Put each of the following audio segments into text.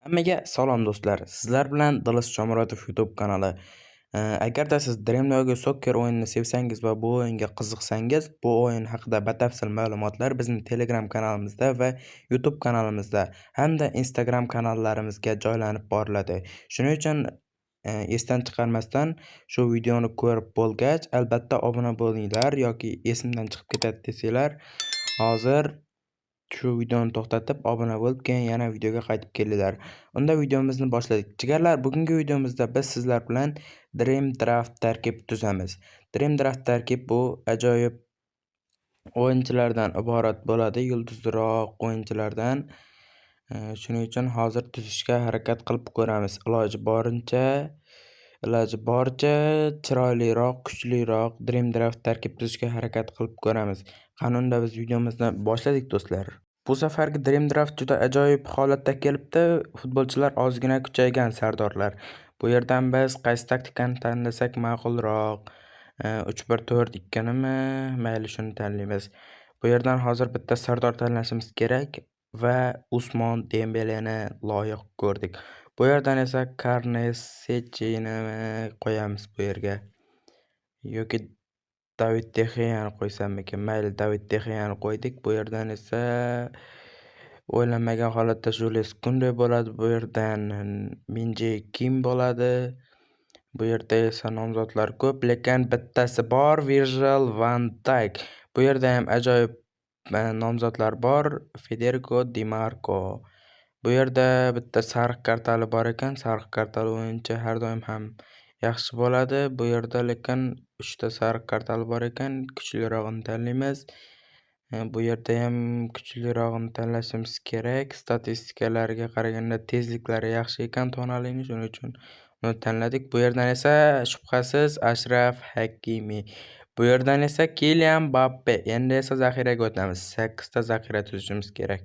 Hammaga salom do'stlar. Sizlar bilan Dilis Shomurodov YouTube kanali. Agarda siz Dream League Soccer o'yinini sevsangiz va bu o'yinga qiziqsangiz, bu o'yin haqida batafsil ma'lumotlar bizning Telegram kanalimizda va YouTube kanalimizda hamda Instagram kanallarimizga joylanib boriladi. Shuning uchun esdan chiqarmasdan shu videoni ko'rib bo'lgach, albatta obuna bo'linglar yoki esimdan chiqib ketadi desanglar, hozir shu videoni to'xtatib obuna bo'lib, keyin yana videoga qaytib kelinglar. Unda videomizni boshladik. Jigarlar, bugungi videomizda biz sizlar bilan Dream Draft tarkib tuzamiz. Dream Draft tarkib bu ajoyib o'yinchilardan iborat bo'ladi, yulduzroq o'yinchilardan. Shuning uchun hozir tuzishga harakat qilib ko'ramiz. Iloji boricha chiroyliroq, kuchliroq Dream Draft tarkib tuzishga harakat qilib ko'ramiz. Qani unda biz videomizni boshladik, do'stlar. Bu safargi Dream Draft juda ajoyib holatda kelibdi. Futbolchilar ozgina kuchaygan, sardorlar. Bu yerdan biz qaysi taktikani tanlasak ma'qulroq? 3-1-4-2nimi? Mayli, shuni tanlaymiz. Bu yerdan hozir bitta sardor tanlashimiz kerak va Usmon Dembeleni loyiq ko'rdik. Bu yerdan esa Karnes Sechini qo'yamiz bu yerga. Yoki David De Xeani qo'ysammikin? Mayli, David De Xeani qo'ydik. Bu yerdan esa o'ylanmagan holatda Jules Kunde bo'ladi. Bu yerdan Minje Kim bo'ladi. Bu yerda esa nomzodlar ko'p, lekin bittasi bor, Virgil van Dijk. Bu yerda ham ajoyib nomzodlar bor, Federico Di Marco. Bu yerda bitta sariq kartali bor ekan. Sariq kartali o'yinchi har doim ham yaxshi bo'ladi. Bu yerda lekin 3 ta sariq kartali bor ekan, kuchlirog'ini tanlaymiz. Bu yerda ham kuchlirog'ini tanlashimiz kerak. Statistikalarga qaraganda tezliklari yaxshi ekan Tonalining, shuning uchun uni tanladik. Bu yerdan esa shubhasiz Ashraf Hakimi. Bu yerdan esa Kilian Mbappe. Endi esa zaxiraga o'tamiz. 8 ta zaxira tuzishimiz kerak.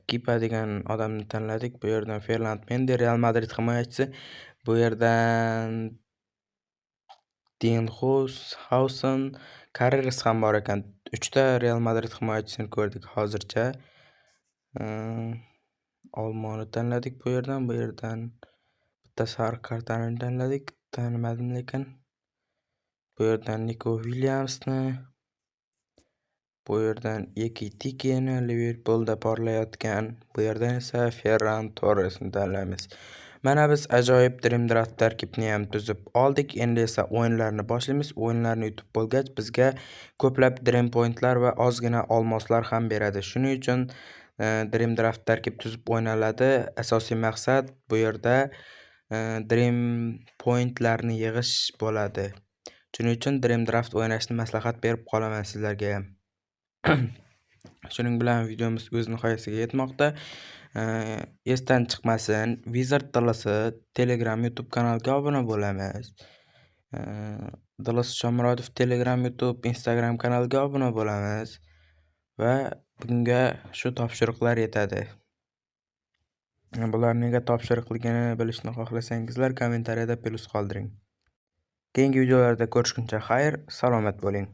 Kipa degan odamni tanladik. Bu yerdan Ferland Mendi, Real Madrid himoyachisi. Bu yerdan Dean Huijsen, Carreras ham bor ekan. 3 ta Real Madrid himoyachisini ko'rdik hozircha. Olmoni tanladik bu yerdan. Bu yerdan bitta sariq kartani tanladik. Tanimadim lekin. Bu yerdan Niko Williamsni, bu yerdan Ekitikeni, Liverpulda porlayotgan. Bu yerdan esa Ferran Torresni tanlaymiz. Mana biz ajoyib Dream Draft tarkibni ham tuzib oldik. Endi esa o'yinlarni boshlaymiz. O'yinlarni yutib bo'lgach, bizga ko'plab Dream Pointlar va ozgina olmoslar ham beradi. Shuning uchun Dream Draft tarkib tuzib o'ynaladi. Asosiy maqsad bu yerda Dream Pointlarni yig'ish bo'ladi. Shuning uchun Dream Draft o'ynashni maslahat berib qolaman sizlarga ham. Shuning bilan videomiz o'z nihoyasiga yetmoqda. Esdan chiqmasin, Wizard Dilisi Telegram, YouTube kanaliga obuna bo'lamiz. Dilis Shomurodov Telegram, YouTube, Instagram kanaliga obuna bo'lamiz va bugunga shu topshiriqlar yetadi. Bular nega topshiriqligini bilishni xohlasangizlar, kommentariyada plyus qoldiring. Keyingi videolarda ko'rishguncha xayr, salomat bo'ling.